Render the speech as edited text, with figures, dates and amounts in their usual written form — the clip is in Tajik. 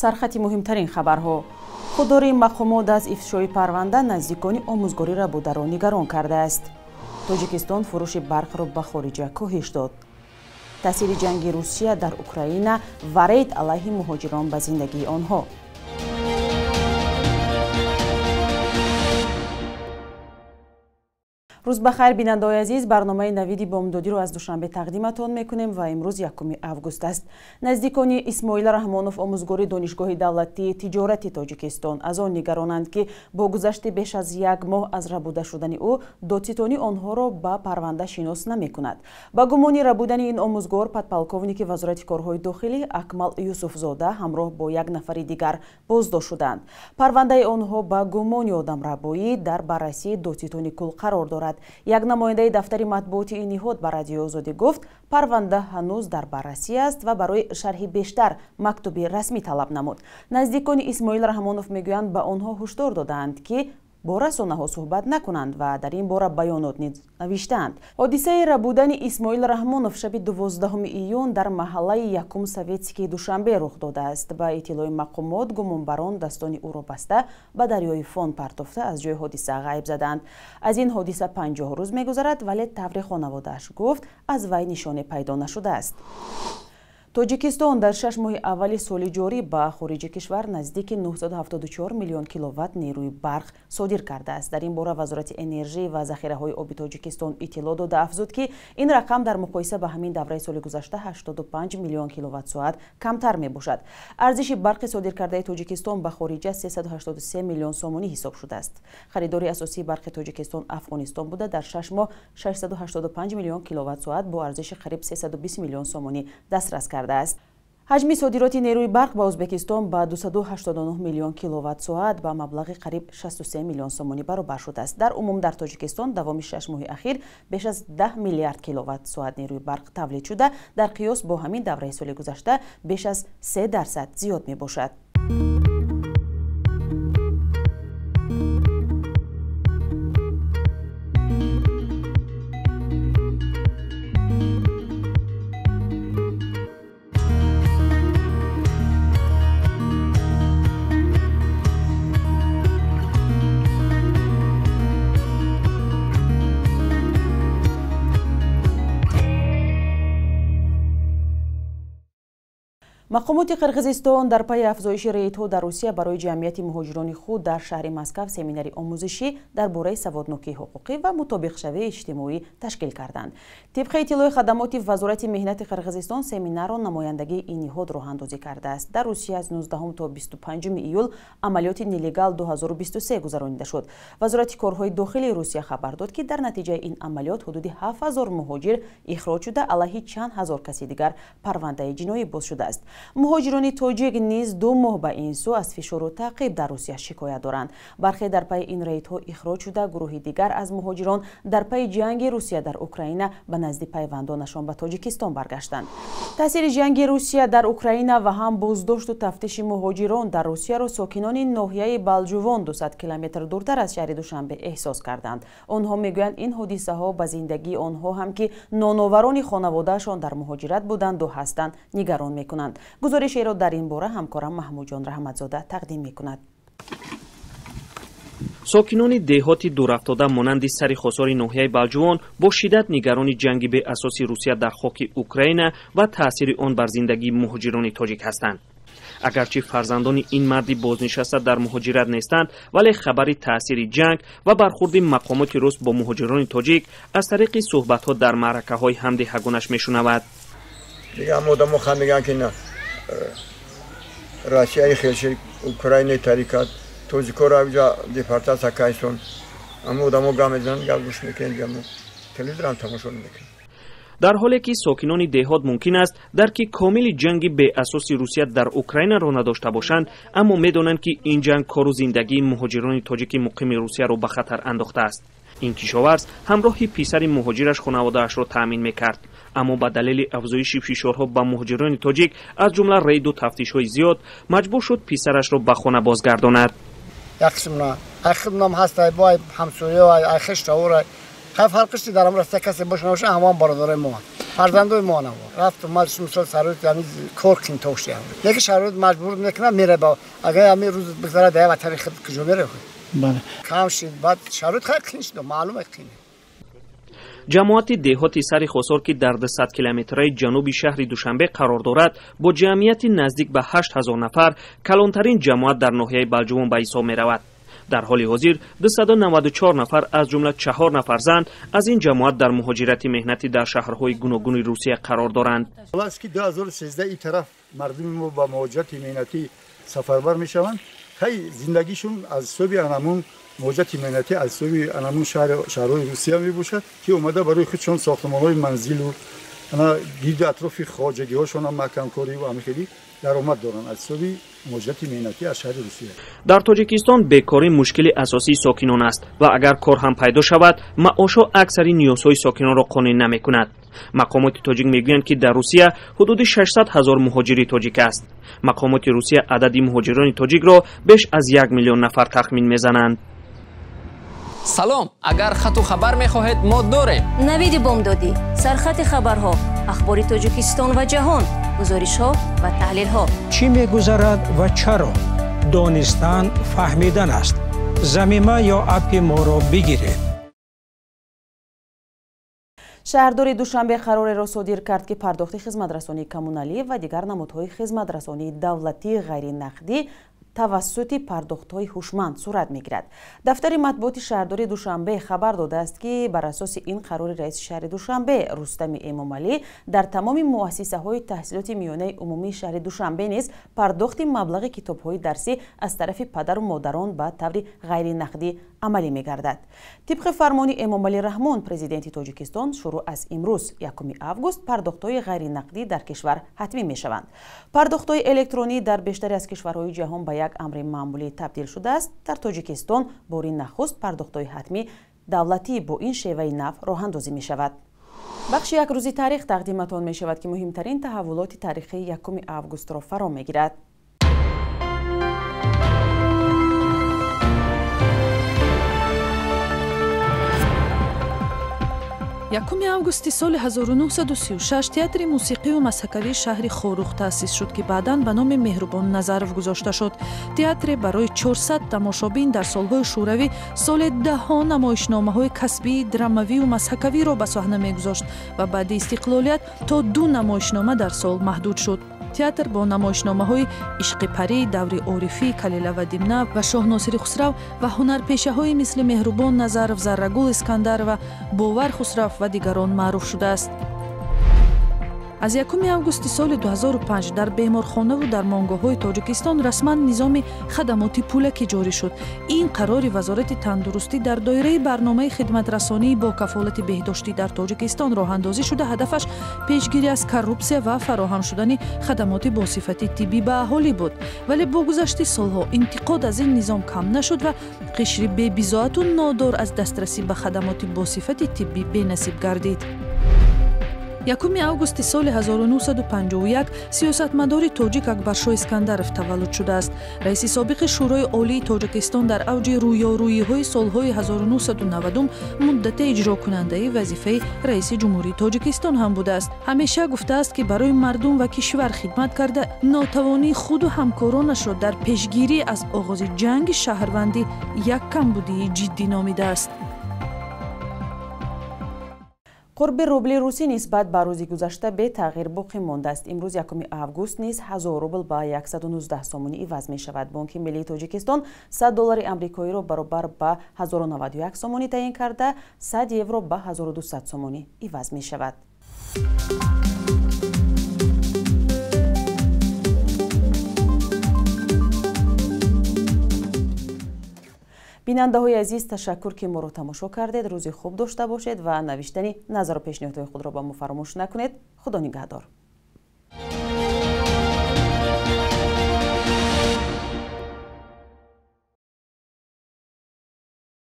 Сархати муҳимтарин хабарҳо. Худдории мақомот аз ифшои парванда наздикони омӯзгори рабударо нигарон кардааст. Тоҷикистон фурӯши барқро ба хориҷа коҳиш дод. Таъсири ҷанги Русия дар Украина ва рейд алайҳи муҳоҷирон ба зиндагии онҳо. Рӯз ба хайр, бинандаои азиз, барномаи навиди бомдодиро аз Душанбе тақдиматон мекунем ва имрӯз 1 август аст. Наздикони Исмоил Раҳмонов, омӯзгори Донишгоҳи давлатии тиҷорати Тоҷикистон, аз он нигаронанд, ки бо гузашти беш аз як моҳ аз рабуда шудани ӯ, додситонӣ онҳоро ба парванда шинос намекунад. Ба гумони рабудани ин омӯзгор, подполковники Вазорати корҳои дохилӣ Акмал Юсуфзода ҳамроҳ бо як нафари дигар боздошт шуданд. Парвандаи онҳо ба гумони одамрабоӣ дар баррасии додситони кул қарор дорад. Як намояндаи дафтари матбуоти ин ниҳод ба Радиои Озодӣ гуфт, парванда ҳанӯз дар баррасӣ аст ва барои шарҳи бештар мактуби расмӣ талаб намуд. Наздикони Исмоил Раҳмонов мегӯянд, ба онҳо ҳушдор додаанд, ки бо расонаҳо суҳбат накунанд ва дар ин бора баёнот низ навиштаанд. Ҳодисаи рабудани Исмоил Раҳмонов шаби 12 июн дар маҳаллаи Якум Советскии Душанбе рух додааст. Ба иттилои мақомот, гумонбарон дастони ӯро баста ба дарёи Фон партофта аз ҷои ҳодиса ғайб заданд. Аз ин ҳодиса 50 рӯз мегузарад, вале таври хонаводааш гуфт, аз вай нишоне пайдо нашудааст. Тоҷикистон дар 6 моҳи аввали соли ҷорӣ ба хориҷи кишвар наздики 974 миллион киловатт нерӯи барқ содир кардааст. Дар ин бора Вазорати энержӣ ва захираҳои оби Тоҷикистон иттилоъ дода афзуд, ки ин рақам дар муқоиса ба ҳамин давраи соли гузашта 85 миллион киловатт-соат камтар мебошад. Арзиши барқи содиркардаи Тоҷикистон ба хориҷа 383 миллион сомонӣ ҳисоб шудааст. Харидори асосии барқи Тоҷикистон Афғонистон буда, дар 6 моҳ 685 миллион киловатт-соат бо арзиши қариб 320 миллион сомонӣ дастрас кард. Ҳаҷми содироти нерӯи барқ ба Ӯзбекистон ба 289 миллион киловатт-соат ба маблағи қариб 63 миллион сомонӣ баробар шудааст. Дар умум дар Тоҷикистон давоми 6 моҳи ахир беш аз 10 миллиард киловатт-соат нерӯи барқ тавлид шуда, дар қиёс бо ҳамин давраи соли гузашта беш аз 3% зиёд мебошад. Мақомоти Қирғизистон дар пайи афзоиши рейдҳо дар Русия барои ҷамъияти муҳоҷирони худ дар шаҳри Москав семинари омӯзишӣ дар бораи саводнокии ҳуқуқӣ ва мутобиқшавии иҷтимоӣ ташкил карданд. Тибқи иттилои хадамоти Вазорати меҳнати Қирғизистон, семинарро намояндагии ин ниҳод роҳандозӣ кардааст. Дар Русия аз 19 то 25 июл амалиёти нелегал 2023 гузаронида шуд. Вазорати корҳои дохилии Русия хабар дод, ки дар натиҷаи ин амалиёт ҳудуди 7000 муҳоҷир ихроҷ шуда, алайҳи чанд ҳазор каси дигар парвандаи ҷиноӣ боз шудааст. Муҳоҷирони тоҷик низ 2 моҳ ба ин сӯ аз фишору таъқиб дар Русия шикоят доранд. Бархе дар пайи ин рейдҳо ихроҷ шуда, гурӯҳи дигар аз муҳоҷирон дар пайи ҷанги Русия дар Украина ба назди пайвандонашон ба Тоҷикистон баргаштанд. Таъсири ҷанги Русия дар Украина ва ҳам боздошту тафтиши муҳоҷирон дар Русияро сокинони ноҳияи Балҷувон 200 километр дуртар аз шаҳри Душанбе эҳсос карданд. Онҳо мегӯянд, ин ҳодисаҳо ба зиндагии онҳо ҳам, ки ноноварони хонаводаашон дар муҳоҷират буданду ҳастанд, нигарон мекунанд. Гузоришеро дар ин бора ҳамкорам Маҳмудҷон Раҳматзода тақдим мекунад. Сокинони деҳоти дурафтода монанди сари хосори ноҳияи Балҷувон бо шиддат нигарони ҷанги беасоси Русия дар хоки Украина ва таъсири он бар зиндагии муҳоҷирони тоҷик ҳастанд. Агарчи фарзандони ин марди бознишаста дар муҳоҷират нестанд, вале хабари таъсири ҷанг ва бархурди мақомоти рус бо муҳоҷирони тоҷик аз тариқи суҳбатҳо дар маъракаҳои ҳамдеҳагонаш мешунавад. Одамо хан мегӯянд, ки на Россияи хелши Украинаи тарикат тоҷикоро авҷа депортатсия кайсон. Аммо одамо гап мезананд, гап гӯш мекунем, гамо телевизорам тамошо намекунем. Дар ҳоле ки сокинони деҳот мумкин аст дарки комили ҷанги беасоси Русия дар Украинаро надошта бошанд, аммо медонанд, ки ин ҷанг кору зиндагии муҳоҷирони тоҷики муқими Русияро ба хатар андохтааст. Ин кишоварз ҳамроҳи писари муҳоҷираш хонаводаашро таъмин мекард, аммо ба далели афзоиши фишорҳо ба муҳоҷирони тоҷик, аз ҷумла рейду тафтишҳои зиёд, маҷбур шуд писарашро ба хона бозгардонад. Як қисмна, ай худнам ҳаст, ай бо ай ҳамсоя, ай хештаворай. Хай фарқиш дар амр аст, касе боша набоша, ҳамон бародарои мо. Фарзандои мо анам рафту омад, мисол шароит ҳамин кор қинтоқ шуда. Яке шароит маҷбур мекунад, мерава. Агар ҳамин рӯз бигзарад, дар ватани худ куҷо мерава? Бале. Кам шуд, баъд шароит хеле қин шуд, маълум аст қин. Ҷамоати деҳоти Сари Хосор, ки дар 200 километраи ҷануби шаҳри Душанбе қарор дорад, бо ҷамъияти наздик ба 8000 нафар калонтарин ҷамоат дар ноҳияи Балҷувон ба ҳисоб меравад. Дар ҳоли ҳозир 294 нафар, аз ҷумла 4 нафар зан, аз ин ҷамоат дар муҳоҷирати меҳнатӣ дар шаҳрҳои гуногуни Русия қарор доранд. Ҳоло ки 2013 ин тараф мардуми мо ба муҳоҷирати меҳнатӣ сафарбар мешаванд, хай зиндагишон аз ҳисоби анамун муҳоҷирати меҳнатӣ, аз ҳисоби анамун шаҳрҳои Русия мебошад, ки омада барои худшон сохтмонҳои манзилу ана гирду атрофи хоҷагиҳошон ҳам маҳкамкорӣ ва ҳамин хеле даромад доранд аз ҳисоби муҳоҷирати меҳнатӣ аз шаҳри Русия. Дар Тоҷикистон бекорӣ мушкили асосии сокинон аст ва агар кор ҳам пайдо шавад, маошҳо аксари ниёзҳои сокинонро қонеъ намекунад. Мақомоти тоҷик мегӯянд, ки дар Русия ҳудуди 600 ҳазор муҳоҷири тоҷик аст. Мақомоти Русия адади муҳоҷирони тоҷикро беш аз 1 миллион нафар тахмин мезананд. Салом, агар хату хабар мехоҳед, мо дорем. Навиди бомдодӣ, сархати хабарҳо, ахбори Тоҷикистон ва ҷаҳон, гузоришҳо ва таҳлилҳо. Чӣ мегузарад ва чаро? Донистан фаҳмидан аст. Замима ё аппи моро бигиред. Шаҳрдори Душанбе қарореро содир кард, ки пардохти хизматрасонии коммуналӣ ва дигар намудҳои хизматрасонии давлатии ғайринақдӣ тавассути пардохтҳои ҳушманд сурат мегирад. Дафтари матбуоти шаҳрдори Душанбе хабар додааст, ки бар асоси ин қарори раиси шаҳри Душанбе Рустами Эмомалӣ дар тамоми муассисаҳои таҳсилоти миёнаи умумии шаҳри Душанбе низ пардохти маблағи китобҳои дарсӣ аз тарафи падару модарон ба таври ғайринақдӣ амалӣ мегардад. Тибқи фармони Эмомалӣ Раҳмон, президенти Тоҷикистон, шурӯъ аз имрӯз, 1 август, пардохтҳои ғайринақдӣ дар кишвар ҳатмӣ мешаванд. Пардохтҳои электронӣ дар бештари аз кишварҳои ҷаҳон ба як амри маъмулӣ табдил шудааст. Дар Тоҷикистон бори нахуст пардохтҳои ҳатмӣ давлатӣ бо ин шеваи нав роҳандозӣ мешавад. Бахши як рӯзи таърих тақдиматон мешавад, ки муҳимтарин таҳаввулоти таърихии 1 августро фаро мегирад. Якуми августи соли 1936 театри мусиқию масхакавии шаҳри Хоруғ таъсис шуд, ки баъдан ба номи Меҳрубон Назаров гузошта шуд. Театре барои 400 тамошобин дар солҳои шӯравӣ соли даҳҳо намоишномаҳои касбии драмавию масхакавиро ба саҳна мегузошт ва баъди истиқлолият то 2 намоишнома дар сол маҳдуд шуд. Театр бо намоишномаҳои Ишқи парӣ, Даври орифӣ, Калила ва Димна ва Шоҳносири Хусрав ва ҳунарпешаҳои мисли Меҳрубон Назаров, Заррагул Искандарова, Бовар Хусрав ва дигарон маъруф шудааст. Аз 1 августи соли 2005 дар беморхонаву дармонгоҳҳои Тоҷикистон расман низоми хадамоти пулакӣ ҷорӣ шуд. Ин қарори Вазорати тандурустӣ дар доираи барномаи хидматрасонии бо кафолати беҳдоштӣ дар Тоҷикистон роҳандозӣ шуда, ҳадафаш пешгирӣ аз коррупсия ва фароҳам шудани хадамоти босифати тиббӣ ба аҳолӣ буд. Вале бо гузашти солҳо интиқод аз ин низом кам нашуд ва қишри бебизоату нодор аз дастрасӣ ба хадамоти босифати тиббӣ бенасиб гардид. 1 августи соли 1951 сиёсатмадори тоҷик Акбаршоҳ Искандаров таваллуд шудааст. Раиси собиқи Шӯрои Олии Тоҷикистон дар авҷи рӯёрӯиҳои солҳои 1990 муддате иҷрокунандаи вазифаи раиси ҷумҳурии Тоҷикистон ҳам будааст. Ҳамеша гуфтааст, ки барои мардум ва кишвар хидмат карда, нотавонии худу ҳамкоронашро дар пешгирӣ аз оғози ҷанги шаҳрвандӣ як камбудии ҷиддӣ номидааст. Қурби рубли русӣ нисбат ба рӯзи гузашта бетағйир боқӣ мондааст. Имрӯз 1 август низ 1000 рубл ба 119 сомонӣ иваз мешавад. Бонки миллии Тоҷикистон 100 доллари амрикоиро баробар ба 1091 сомонӣ таъин карда, 100 евро ба 1200 сомонӣ иваз мешавад. Бинандаҳои азиз, ташаккур, ки моро тамошо кардед. Рӯзи хуб дошта бошед ва навиштани назару пешниҳодҳои худро ба мо фаромӯш накунед. Худо нигаҳдор.